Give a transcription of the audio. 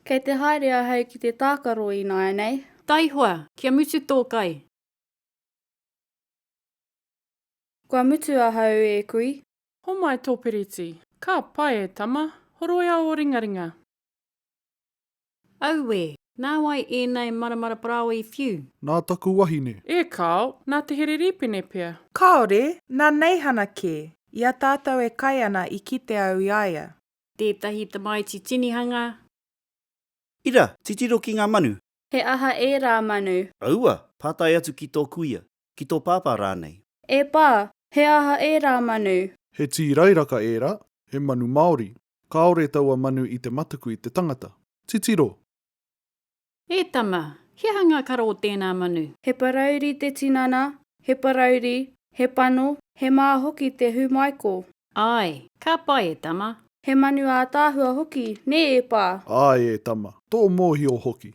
Kei te haere ahau ki te tākaro ināianei. Taihoa, kia mutu tō kai. Kua mutu ahau e kui. Homai tō pereti. Ka pai e tama, horoia ō ringaringa. Auē, nā wai ēnei maramara parāoa i whiu? Nā taku wahine. E kāo, nā Te Hererīpene pea. Kāore, nā Neihana kē. I a tātou e kai ana i kite au i a ia. Tētahi tamaiti tinihanga. Ira, titiro ki ngā manu. He aha ērā manu? Aua, pātai atu ki tō kuia, ki tō pāpā rānei. E pā, he aha ērā manu? He tīrairaka ērā, he manu Māori. Kāore taua manu i te mataku i te tangata. Titiro! E tama, he aha ngā kara o tēnā manu? He parauri te tinana, he parauri, he pano, he mā hoki te hūmaeko. Āe, ka pai e tama. He manu ātaahua hoki, nē e pā? Āe e tama, tō mōhio hoki.